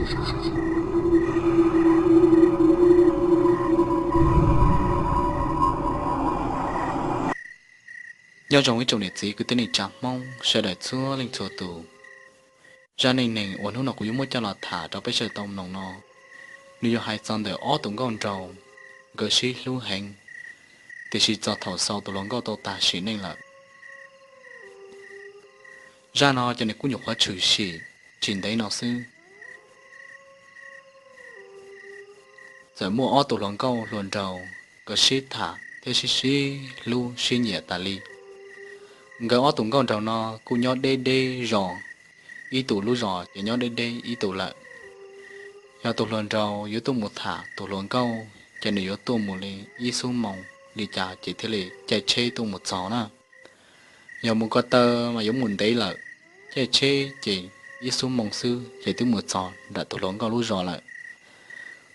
Nyob zoo ib tsoom niam txiv kwv tij neej tsa Hmoob sawv daws txhua leej txhua tus. Zaj neej neeg uas hnub no kuv yuav muab coj los tham rau peb sawv daws tau mloog no, nws yuav hais txog ntawm ob tus nkauj nraug, nkawd sib hlub heev, tiam sis txog thaum xaus tus hluas nkauj tau tag sim neej lawm. Zaj no ces nws kuj nyuam qhuav tshwm sim tsis ntev no xwb. Txawm muaj ob tug hluas nkauj hluas nraug, nkawd sib tham thiab sib sib hlub sib nyiam tas li. Nkawd ob tus nkauj nraug no kuj nyob deb deb zos, ib tus lub zos ces nyob deb deb ib tus lawm. Yog tus hluas nraug yuav tuaj mus tham tus hluas nkauj ces nws yuav tuaj mus li ib xuab moos li cas ces thiaj li caij tsheb tuaj mus txog na. Yog mus ko taw mas yuav mus ntev lawm, caij tsheb ces ib xuab moos xwb ces twb mus txog nram tus hluas nkauj lub zos lawm.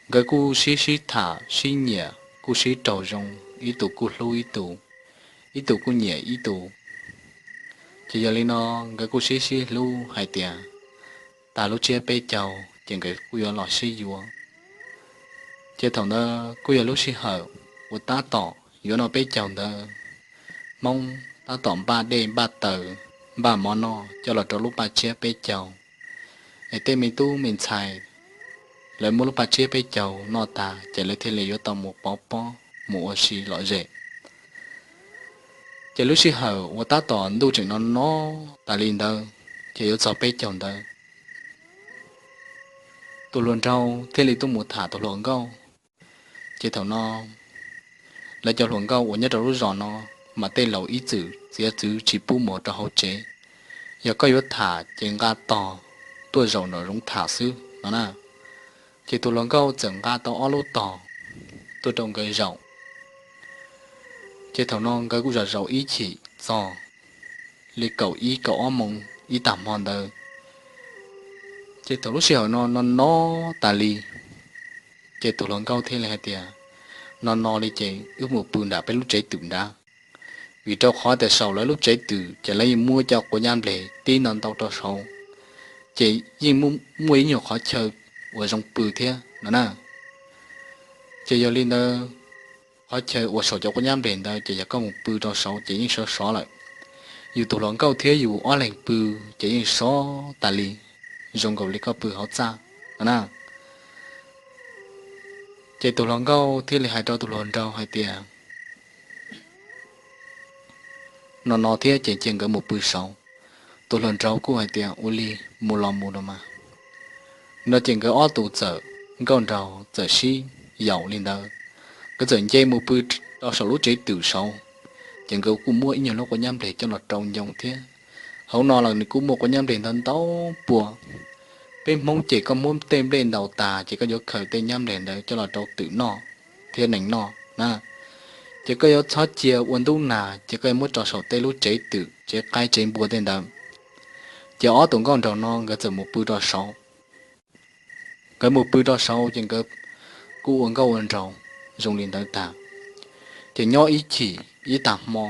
Nkawd kuj sib sib tham sib nyiam, kuj sib raug zoo, ib tus kuj hlub ib tus, ib tus kuj nyiam ib tus. Ces yog li no, nkawd kuj sib sib hlub hais tias tag lub tsiab peb caug ces nkawd kuj yuav los sib yuav. Ces thaum ntawd kuj yog lub sij hawm uas tab tom yuav noj peb caug ntawd, Hmoob tab tom npaj dej npaj taws, npaj mov noj coj los rau lub paj tsiab peb caug. Es tej me tub me ntxhais lawv muab lub paj tsiab peb caug noj tag ces lawv thiaj li yuav tau mus pov pob mus ua si lom zem. Ces lub sij hawm uas tab tom ntuj tseem no no tas li ntawd, ces yuav txog peb caug ntawd, tus hluas nraug thiaj li tuaj mus tham tus hluas nkauj. Ces thaum no lawv cov hluas nkauj uas nyob rau lub zos no mas tej laus ib txwm txiav txwv tsis pub mus rau hauv tsev. Yog koj yuav tham ces nqa tog tuaj zaum nram zoov tham xwb no na. Ces tus hluas nkauj txawm nqa tau ob lub tog tuaj rau nkawd zaum. Ces thaum no nkawd kuj zaum zaum ib chim txog li kaum ib kaum ob moos ib tag hmo ntawd. Ces thaum lub sij hawm no no no tas li, ces tus hluas nkauj thiaj li hais tias, no no li ces wb mus pw nram peb lub tsev twm nrad, vim rau qhov tias saum lawv lub tsev twm ces lawv yeej muab cov quav nyab npleg tib ntau ntau rau saud, ces yeej muaj ib nyuag qhov chaw uas zoo pw thiab no na. Ces yog li ntawd, qhov chaw uas saum cov quav nyab npleg ntawd ces yog koj mus pw rau saud ces yeej sov sov lawm. Yus tus hluas nkauj thiab yus ob leeg pw ces yeej sov tas li, zoo nkaus li koj pw hauv txaj no na. Ces tus hluas nkauj thiaj li hais rau tus hluas nraug hais tias, no no thiab ces cia nkawd mus pw saud. Tus hluas nraug kuj hais tias ua li, mus los mus no mas. No ces nkawd ob tus txawm, nkauj nraug txawm sib yaum li ntawd, nkawd txawm nce mus pw rau saum lub tsev twm saud. Ces nkawd kuj muab ib nyuag lub quav nyab npleg coj los rau ncoo thiab. Hauv no los nws kuj muaj quav nyab npleg ntau ntau pua. Peb Hmoob ces koj muab tej nplej ntaus tas ces koj yuav khaws tej nyab npleg ntawd coj los rau twm noj thiab nees noj na. Ces koj yuav txhob cia ua ntub nag ces koj yuav muab rau saum tej lub tsev twm tsev qaib tsev npua tej ntawd. Ces ob tus nkauj nraug no nkawd txawm mus pw rau saud. Nkawd mus pw rau saud ces nkawd kuj ua nkauj ua nraug zoo li ntawd tag. Ces nyob ib chim ib tag hmo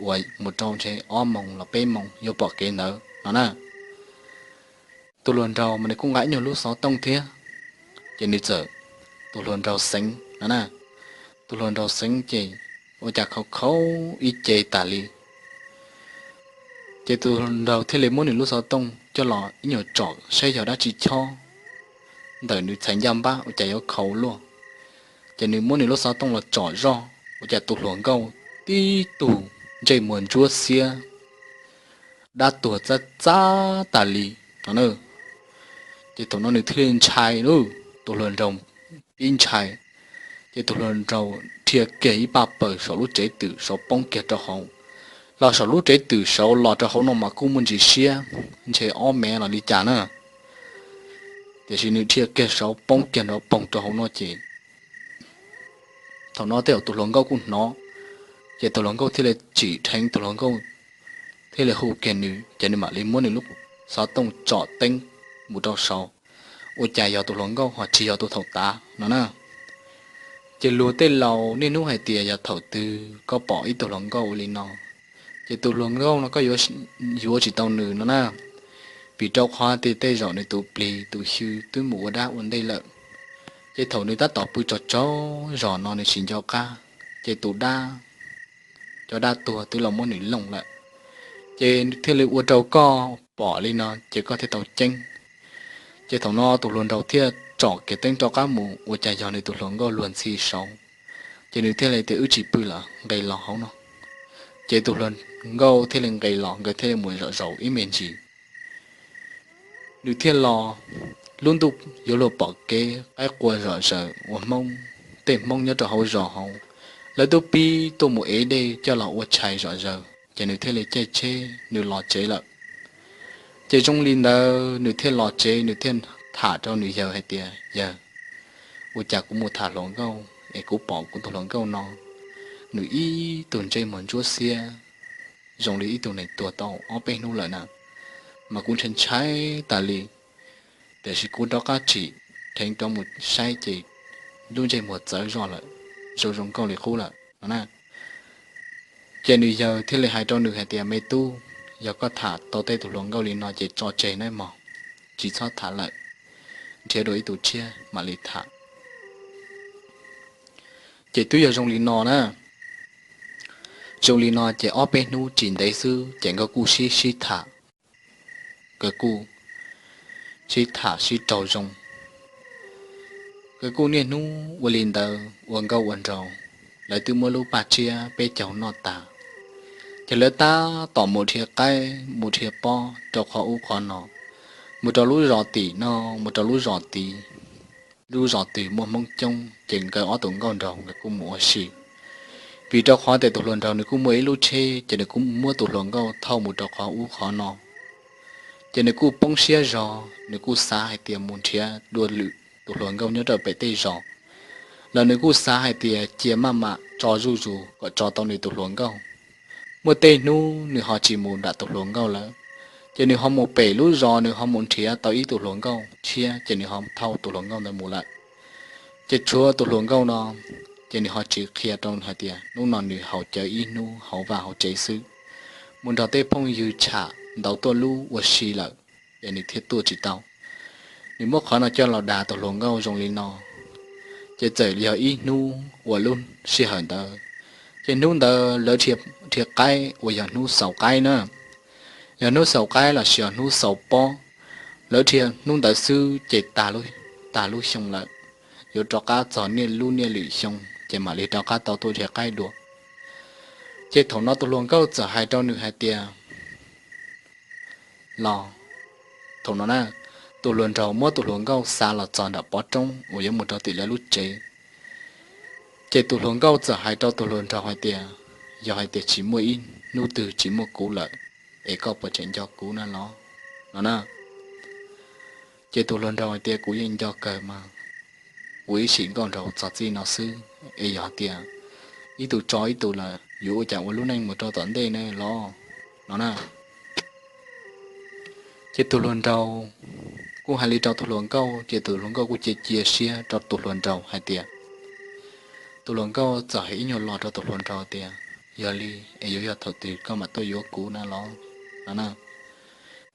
uas mus rau ntshe ob moos los peb moos yuav pom kev ntawd no na. Tus hluas nraug mas nws kuj nqa ib nyuag lub xov tooj thiab, ces nws txawm, tus hluas nraug xeev no na, tus hluas nraug xeev ces ua cas khauv khauv ib ce tas li. Ces tus hluas nraug thiaj li muab nws lub xov tooj coj los ib nyuag tsom saib yog dab tsi chob ntawm nws txhais ncaj npab ua cas yuav khauv luaj. Ces nws muab nws lub xov tooj los tsom zoj ua cas tus hluas nkauj tib tug ntsej muag ntsuab xiab, dab tuag txab txab tas li no. Ces thaum no nws thiaj li ntshai lauj, tus hluas nraug pib ntshai. Ces tus hluas nraug dhia kiag ib paj paws saum lub tsev twm saud poob kiag rau hauv. Los saum lub tsev twm saud los rau hauv no mas kuj muaj ntsis siab, ntshe ob mev los li cas na. Tiam sis nws dhia kiag saud poob kiag nrov poog rau hauv no ces thaum no tej zaum tus hluas nkauj kuj hnov, ces tus hluas nkauj thiaj li tsim dheev, tus hluas nkauj thiaj li hu kiag nws ces nws mam li muab nws lub xov tooj tsom teeb mus rau saud, ua cas yog tus hluas nkauj ho tsis yog tus thaum tav no na. Ces luag tej laus niaj hnub hais tias yog thaum twg koj pom ib tug hluas nkauj ua li no, ces tus hluas nkauj no koj yuav, yuav tsis tau nws no na. vim rau qhov tias tej zaum nws tus plig tus xyw twb mus ua dab ua ntej lawm. Ces thaum nws tab tom pw tsaug tsaug zog no nws tsis nco qab, ces tus dab, cov dab tuag twb los muab nws looj lawm. Ces thiaj li ua rau koj pom li no ces koj thiaj tau ceeb. Ces thaum no tus hluas nraug thiaj tsom kiag teeb rov qab mus ua cas yog nws tus hluas nkauj luag ntxhi saud. Ces nws thiaj li tias, wb tsis pw lawm, nqis los hauv no. Ces tus hluas nkauj thiaj li nqis los, nkawd thiaj li mus zom zaum ib me ntsis. Nws thiaj los, lub ntuj yuav luag pom kev qaib qua zom zaws uas Hmoob, tej Hmoob nyob rau hauv zos hauv, lawv twb pib tuaj mus ev dej coj los ua tshais zom zaws, ces nws thiaj li caij tsheb nws los tsev lawm. Ces zoo li ntawd nws thiaj los tsev, nws thiaj tham rau nws yawg hais tias, yawg, ua cas kuv mus tham hluas nkauj es kuv pom kuv tus hluas nkauj no, nws ib tug ntsej muag ntsuab xiab zoo li ib tug neeg tuag tau ob peb hnub lawm na, mas kuv ntshai ntshai tas li. Tiam sis kuv rov qab tsim dheev rov mus saib ces lub ntsej muag txawv zog lawm, zoo zoo nkauj li qub lawm no na. Ces nws yawg thiaj li hais rau nws hais tias, me tub, yog koj tham tau tej tus hluas nkauj li no ces tso tseg nawb mog, tsis txhob tham lawm, nrhiav dua ib tug tshiab mam li tham. Ces twb yog zoo li no na, zoo li no ces ob peb hnub tsis ntev xwb ces nkawd kuj sib sib tham, nkawd kuj sib tham sib raug zoo. Nkawd kuj niaj hnub ua li ntawd ua nkauj ua nraug, lawv twb muab lub paj tsiab peb caug noj tas, ces lawv tab tom mus dhia qaib mus dhia pob rau qhov ub qhov no, mus rau lub zos tim no, mus rau lub zos tid, lub zos twg muaj Hmoob coob ces nkawd ob tug nkauj nraug nkawd kuj mus ua si. Vim rau qhov tias tus hluas nraug nws kuj muaj ib lub tsheb ces nws kuj muab tus hluas nkauj thauj mus rau qhov ub qhov no. Ces nws kuj poob siab zog, nws kuj xav hais tias mus nrhiav dua lwm tus hluas nkauj nyob rau pem tej zos, los nws kuj xav hais tias cia maj mam tso zuj zus kom tso tau nws tus hluas nkauj. Muaj tej hnub nws ho tsis mus nram tus hluas nkauj lawm, ces nws ho mus pem lub zos nws ho mus nrhiav tau ib tug hluas nkauj tshiab ces nws ho thauj tus hluas nkauj ntawd mus lawm. Ces tshuav tus hluas nkauj no, ces nws ho tsis qhia rau hais tias hnub no nws haus cawv ib hnub hauv vaj hauv tsev xwb, mus nrog tej phooj ywg tsham ntau tuaj lub ua si lawm, ces nws thiaj tuaj tsis tau. Nws muab qhov no coj los dag tus hluas nkauj zoo li no, ces txawm yog ib hnub uas lub sij hawm ntawd, ces hnub ntawd lawv dhia qaib uas yog hnub xaus qaib na, yog hnub xaus qaib los sis yog hnub xaus pob, lawv dhia hnub ntawd xwb ces tag lub xyoo lawm, yuav rov qab txog niaj lub niaj lwm xyoo ces mam li rov qab tau tuaj dhia qaib dua. Ces thaum no tus hluas nkauj txawm hais rau nws hais tias, los, thaum no na, tus hluas nraug muab tus hluas nkauj xa los txog nram pov roob uas yuav mus rau tim lawv lub tsev. Ces tus hluas nkauj txawm hais rau tus hluas nraug hais tias, yog hais tias tsis muaj ib hnub twg tsis muaj kuv lawm, es koj puas tseem nco kuv na los? No na. Ces tus hluas nraug hais tias, kuv yeej nco kawg mas, ua ib sim nkauj nraug txog txij no xwb, es yog tias ib tug tso ib tug lawm yuav ua cas ua lub neej mus rau tom ntej ne los? No na. Ces tus hluas nraug kuj hais li rau tus hluas nkauj, ces tus hluas nkauj kuj cia cia siab rau tus hluas nraug hais tias, tus hluas nkauj txawm hais ib nyuag lo rau tus hluas nraug tias, yog li es yuav yog thaum twg koj mam tuaj yuav kuv na los? No na.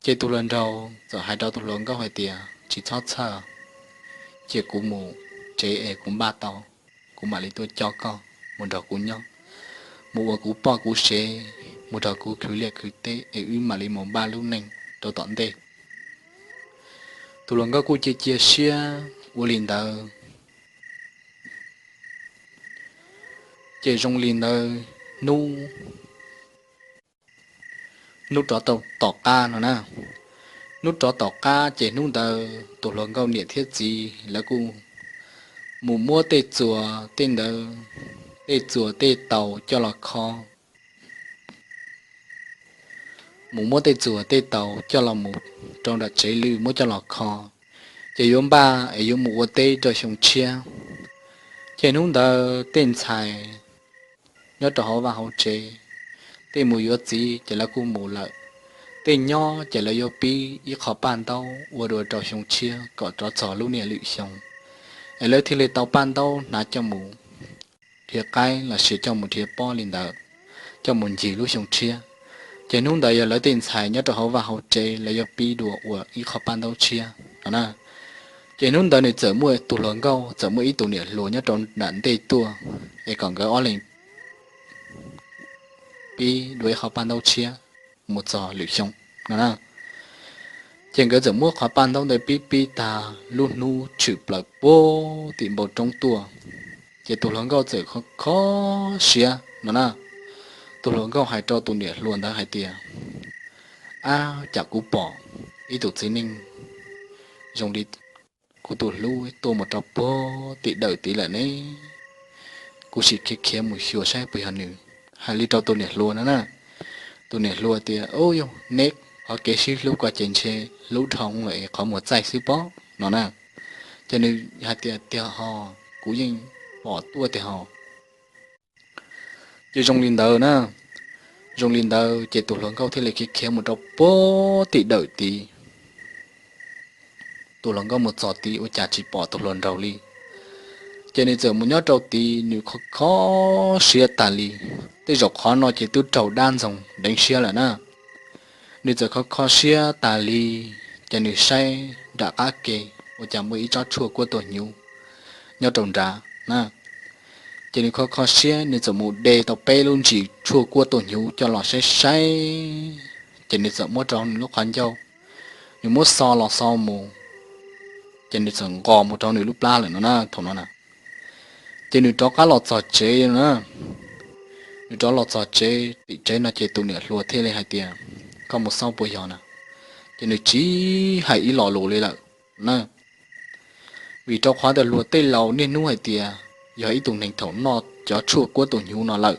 Ces tus hluas nraug txawm hais rau tus hluas nkauj hais tias, tsis txhob txhawj, cia kuv mus tsev es kuv npaj tau, kuv mam li tuaj coj koj mus nrog kuv nyob, mus ua kuv poj kuv sev, mus nrog kuv khwv liaj khwv teb es wb mam li mus npaj lub neej rau tom ntej. Tus hluas nkauj kuj cia cia siab ua li ntawd. Ces zoo li ntawd, hnub, hnub rov tau tom qab no na, hnub rov tom qab ces hnub ntawd tus hluas nkauj niam thiab txiv lawv kuj mus muab tej txuas tej ntawd, tej txuas tej taus coj los kho, mus muab tej txuas tej taus coj los mus rau nram tsev lwj muab coj los kho, ces yuav npaj es yuav mus ua teb rau xyoo tshiab. Ces hnub ntawd tej ntxhais nyob rau hauv vaj hauv tsev, tej mus yuav txiv ces lawv kuj mus lawm, tej nyob ces lawv yuav pib ib qho paj ntaub ua dua rau xyoo tshiab kom rov txog lub niaj lwm xyoo, es lawv thiaj li tau paj ntaub hnav coj mus dhia qaib los sis coj mus dhia pob li ntawd, coj mus ncig lub xyoo tshiab. Ces hnub ntawd yog lawv tej ntxhais nyob rau hauv vaj hauv tsev lawv yuav pib dua ua ib qhov paj ntaub tshiab no na. Ces hnub ntawd nws txawm muaj tus hluas nkauj txawm muaj ib tug niam hluas nyob rau nram ntej tuaj, es kom nkawd ob leeg pib dua ib qhov paj ntaub tshiab mus txog lwm xyoo no na. Ces nkawd txawm muab qhov paj ntaub ntawd pib pib tag lub hnub tshwm plaws puag tim npoo roob tuaj. Ces tus hluas nkauj txawm kho kho siab no na. Tus hluas nkauj hais rau tus niam hluas ntawd hais tias, Ab, cas kuv pom ib tug txiv neej zoo li kuv tus hlub tuaj mus rau puag tim dawm tid lawm ne. Kuv sim khiav khiav mus xyuas saib puas yog nws. Hais li rau tus niam hluas no na. Tus niam hluas tias, Ub, yog neb qhov kev sib hlub ko ces ntshe hlub dhau lawm es qhov muag txaij xwb pob no na. Ces nws hais tias, Tiag ho, kuv yeej pom tuaj tiag ho. Ces zoo li ntawd na, zoo li ntawd ces tus hluas nkauj thiaj li khiav khiav mus rau puag tim dawm tid. Tus hluas nkauj mus txog tid ua cas tsis pom tus hluas nraug li. Ces nws txawm mus nyob rau tid nws kho kho siab tas li. Tej zaum qhov no ces twb raug dab ntxoog deev siab lawm na. Nws txawm kho kho siab tas li, ces nws saib nram qab ke ua cas muaj ib tsob tshuaj kuab tuag hnyuv nyob rau nrad na. Ces nws kho kho siab nws txawm mus de tau peb lub ntsis tshuaj kuab tuag hnyuv coj los saib saib, ces nws txawm muab rau nws lub qhov ncauj, nws muab xo los xo mus, ces nws txawm nqos mus rau nws lub plab lawm no na thaum no na. Ces nws rov qab los txog tsev no na. Nws rov los txog tsev tim tsev no ces tus niam hluas thiaj li hais tias, Koj mus xauj puas yog na? Ces nws tsis hais ib lo lus li lawm na. Vim rau qhov tias luag tej laus niaj hnub hais tias yog ib tug neeg thaum noj cov tshuaj kuab tuag hnyuv no lawm,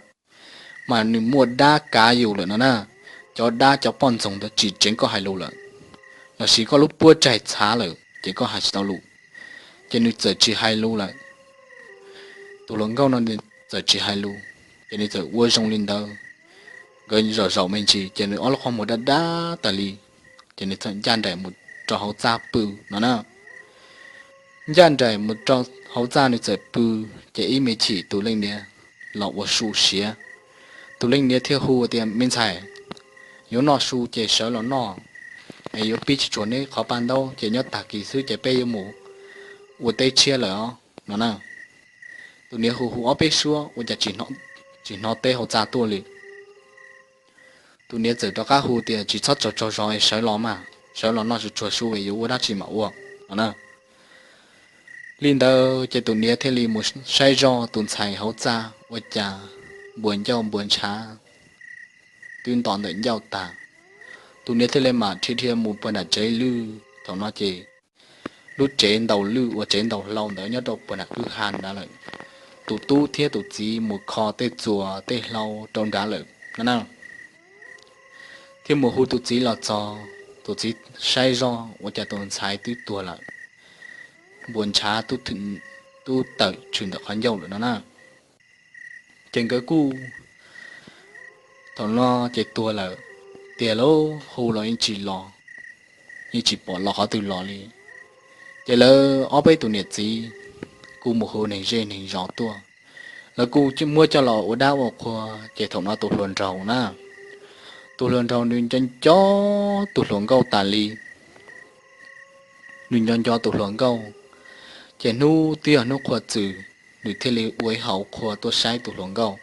mas nws muaj dab kav yus lawm no na. Cov dab cov poj ntxoog ntawd tsis tseev koj hais lus lawm, lossis koj lub puab tsaig txhav lawm ces koj hais tsis tau lus. Ces nws txawm tsis hais lus lawm. Tus hluas nkauj no nws txawm tsis hais lus, ces nws txawm ua zoo li ntawd. Nkawd zaum zaum me ntsis ces nws ob lub qhov muag dab dab tas li, ces nws txawm ncaj nraim mus rau hauv txaj pw no na. Ncaj nraim mus rau hauv txaj nws txawm pw, ces ib me chim tus leej niam los ua su siav. Tus leej niam thiaj hu tias, Me ntxhais, yuav noj su ces sawv los noj, es yuav pib tsis tshua neb qhov paj ntaub ces nyob tag kis xwb ces peb yuav mus ua teb tshiab lawm os no na. Tus niam hu hu ob peb suab ua cas tsis hnov teb hauv txaj tuaj li. Tus niam txawm rov qab hu tias, Tsis txhob tsaug tsaug zog es sawv los mas, sawv los noj tsuag tsuag su es yuav ua dab tsi mam ua no na. Li ntawd ces tus niam thiaj li mus saib zoj tus ntxhais hauv txaj ua cas npuas ncauj npuas ntshav twb nto ntawm ncauj tag. Tus niam thiaj li mam dhia dhia mus puag nram tsev lwj. Thaum no ces lub tsev ntaus lwj ua tsev ntaus hlau ntawd nyob rau puag nram kwj ha nrad lawm. Tus tub thiab tus txiv mus kho tej txuas tej hlau rau nrad lawm no na. Thiaj mus hu tus txiv los txog, tus txiv saib zoj ua cas tus ntxhais twb tuag lawm, npuas ntshav twb tawm tshwm ntawm qhov ncauj lawm no na. Ces nkawd kuj, thaum no ces tuag lawm, tiag lauj, hu los yeej tsis los, yeej tsis pom los qhov twg los li. Ces lawv ob peb tus niam txiv kuj mus hu neeg zej neeg zos tuaj, lawv kuj muab coj los ua dab ua qhua. Ces thaum no tus hluas nraug na, tus hluas nraug nws nco nco tus hluas nkauj tas li. Nws nco nco tus hluas nkauj, ces hnub twb yog hnub qhua txws, nws thiaj li ua ib hauv qhua tuaj saib tus hluas nkauj.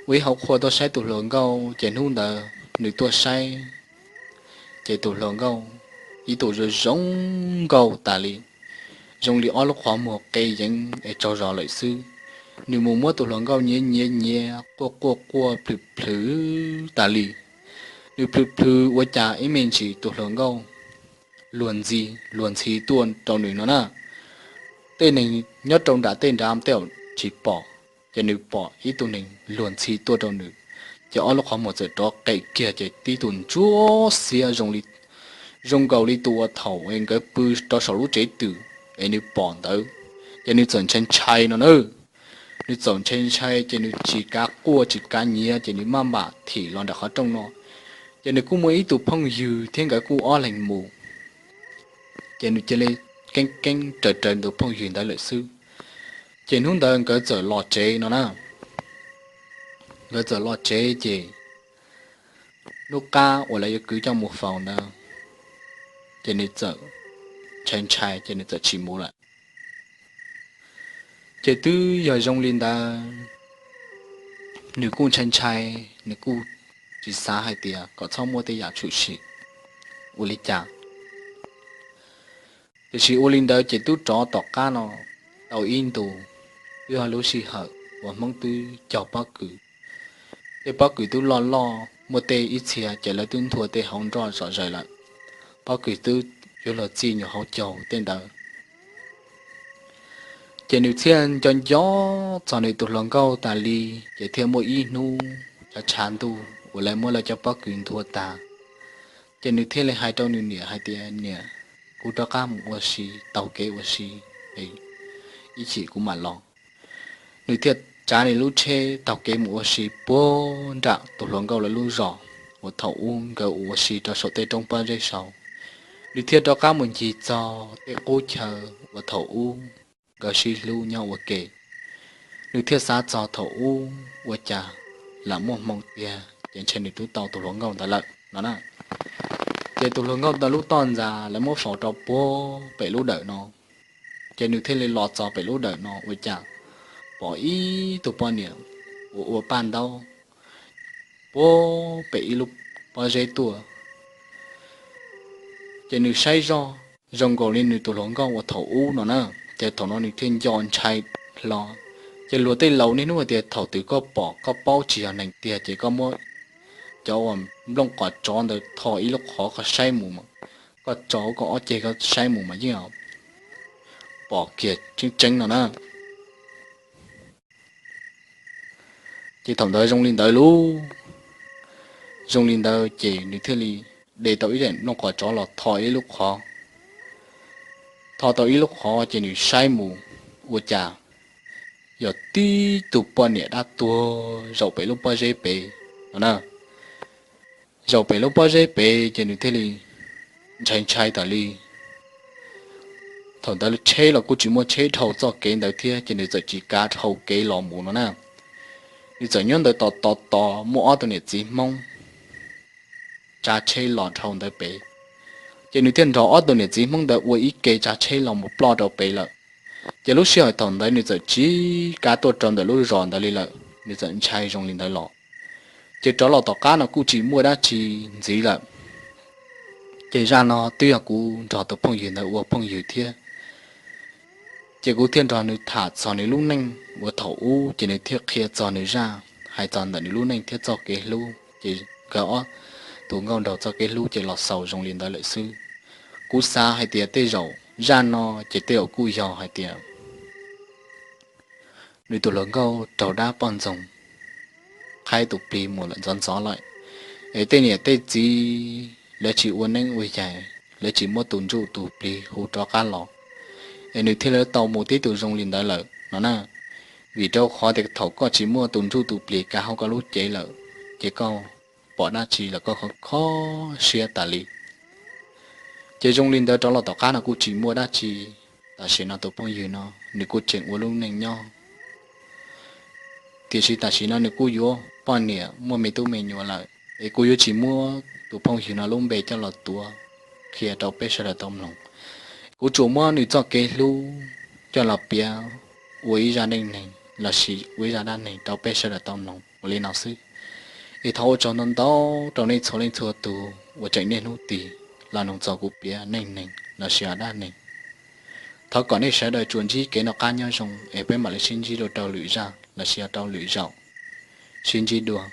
Ua ib hauv qhua tuaj saib tus hluas nkauj ces hnub ntawd nws tuaj saib, ces tus hluas nkauj ib tug zoo zoo nkauj tas li, zoo li ob lub qhov muag qe yeev es tsaug zog lawm xwb. Nws mus muab tus hluas nkauj nyiav nyiav nyiav quaj quaj quaj plhws plhws tas li. Nws plhws plhws ua cas ib me ntsis tus hluas nkauj luag ntxhi luag ntxhi tuaj rau nws no na. Tej neeg nyob rau nram tej nrad tej tsis pom, ces nws pom ib tug neeg luag ntxhi tuaj rau nws, ces ob lub qhov muag txawm rov qem kiag ces tib tug ntsuab xiab zoo nkaus li tus uas thaum es nkawd pw rau saum lub tsev twm es nws pom ntawd, ces nws txawm ntshai ntshai no na. Nws txawm ntshai ntshai ces nws tsis kav quaj tsis kav nyiav ces nws maj mam thim los nram qhov rooj no. Ces nws kuj muaj ib tug phooj ywg thiab nkawd kuj ob leeg mus, ces nws cia li keeb keeb raws raws tus phooj ywg ntawd lawm xwb. Ces hnub ntawd nkawd txawm los tsev no na. Nkawd txawm los tsev ces hnub qab uas lawv yuav kwv coj mus faus ntawd, ces nws txawm ntshai ntshai ces nws txawm tsis mus lawm. Ces twb yog zoo li ntawd, nws kuj ntshai ntshai, nws kuj tsis xav hais tias kom txhob muaj tej yam tshwm sim ua li cas. Tiam sis ua li ntawd ces twb rov tom qab no tau ib ntus, twb yog lub sij hawm uas Hmoob twb cog pob kws. Tej pob kws twb loj loj, muaj tej ib txhia ces lawv twb nthua tej hauv nroj zom zaws lawm. Pob kws twb yuav luag txij nyuag hauv caug tej ntawd. Ces nws thiaj nco nco txog nws tus hluas nkauj tas li, ces thiaj muaj ib hnub tshav tshav ntuj uas lawv muab lawv cov pob kws nthua tas. Ces nws thiaj li hais rau nws niam hais tias, Niam, kuv rov qab mus ua si, taug kev ua si, ib chim kuv mam los. Nws thiaj tsav nws lub tsheb taug kev mus ua si puag nram tus hluas nkauj lawv lub zos uas thaum ub nkawd ua si rau saum tej roob pob zeb saud. Nws thiaj rov qab mus ncig txog tej qub chaw uas thaum ub nkawd sib hlub nyob ua ke. Nws thiaj xav txog thaum ub ua cas lam muaj hmoo tiag ces ntshe nws twb tau tus hluas nkauj ntawd lawm no na. Ces tus hluas nkauj ntawd lub toj ntxas lawv muab faus rau puag pem lub dawm no. Ces nws thiaj li los txog pem lub dawm no ua cas pom ib tug poj niam uas ua paj ntaub puag pem ib lub pob zeb tuaj. Ces nws saib zoj zoo nkaus li nws tus hluas nkauj uas thaum ub no na. Ces thaum no nws thiaj nco ntshai hlo. Ces luag tej laus niaj hnub hais tias thaum twg koj pom koj paub tsis yog neeg tiag ces koj muab cov uas nplooj qos tsov ntawd tho ib lub qhov koj saib mus, koj tso koj ob ceg koj saib mus mas yeej pom kiag tseeb tseeb no na. Ces thaum ntawd zoo li ntawd lauj, zoo li ntawd ces nws thiaj li de tau ib daim nplooj qos tsov los tho ib lub qhov. Tho tau ib lub qhov ces nws saib mus ua cas yog tib tug poj niam dab tuag zaum pem lub pob zeb pem no na. Zaum pem lub pob zeb pem ces nws thiaj li ntshai ntshai tas li. Thaum ntawd tsheb los kuj tsis muaj tsheb dhau txoj kev ntawd thiab ces nws txawm tsis kav dhau kev los mus no na. Nws txawm nyob ntawd tos tos tos muaj ob tug niam txiv Hmoob tsav tsheb los dhau ntawd pem. Ces nws thiaj nrog ob tug niam txiv Hmoob ntawd ua ib ke tsav tsheb los mus ploj rau pem lawm. Ces lub sij hawm thaum ntawd nws txawm tsis kav tuaj rau ntawm lub zos ntawd li lawm, nws txawm ntshai zoo li ntawd los. Ces rov los tom qab no kuj tsis muaj dab tsi ntxiv lawm. Ces zaj no twb yog kuv nrog tus phooj ywg ntawd ua phooj ywg thiab. Ces kuv thiaj nrog nws tham txog nws lub neej uas thaum ub, ces nws thiaj qhia txog nws zaj, hais txog ntawm nws lub neej thiab txoj kev hlub. Ces nkawd ob tug nkauj nraug txoj kev hlub ces los xaus zoo li ntawd lawm xwb. Kuv xav hais tias tej zaum zaj no ces tej zaum kuj yog hais tias nws tus hluas nkauj raug dab poj ntxoog qhaib tus plig mus lawm ntxov ntxov lawm, es tej niam tej txiv lawv tsis ua neeb ua yaig, lawv tsis muab tus ntsuj tus plig hu rov qab los, es nws thiaj li tau mus tib tug zoo li ntawd lawm no na. Vim rau qhov tias thaum koj tsis muaj tus ntsuj tus plig kav hauv koj lub cev lawm, ces koj pom dab tsi los koj kho kho siab tas li. Ces zoo li ntawd rov los tom qab no kuj tsis muaj dab tsi. Tam sim no tus phooj ywg no nws kuj tseem ua lub neej nyob, tiam sis tam sim no nws kuj yuav poj niam muaj me tub me nyuam lawm, es kuv yuav tsis muab tus phooj ywg no lub npe coj los tuav qhia rau peb sawv daws tau mloog. Kuv tsuas muab nws txoj kev hlub coj los piav ua ib zaj neej neeg lossis ua ib zaj dab neeg rau peb sawv daws tau mloog ua li no xwb. Es thov ua tsaug ntau ntau rau nej txhua leej txhua tus uas tseem niaj hnub tig los mloog txog kuv piav neej neeg lossis dab neeg. Thov kom nej sawv daws tsuas ntsib kev noj qab nyob zoo es peb mam li sib ntsib dua rau lwm zaj lossis rau lwm zaus. Sib ntsib dua.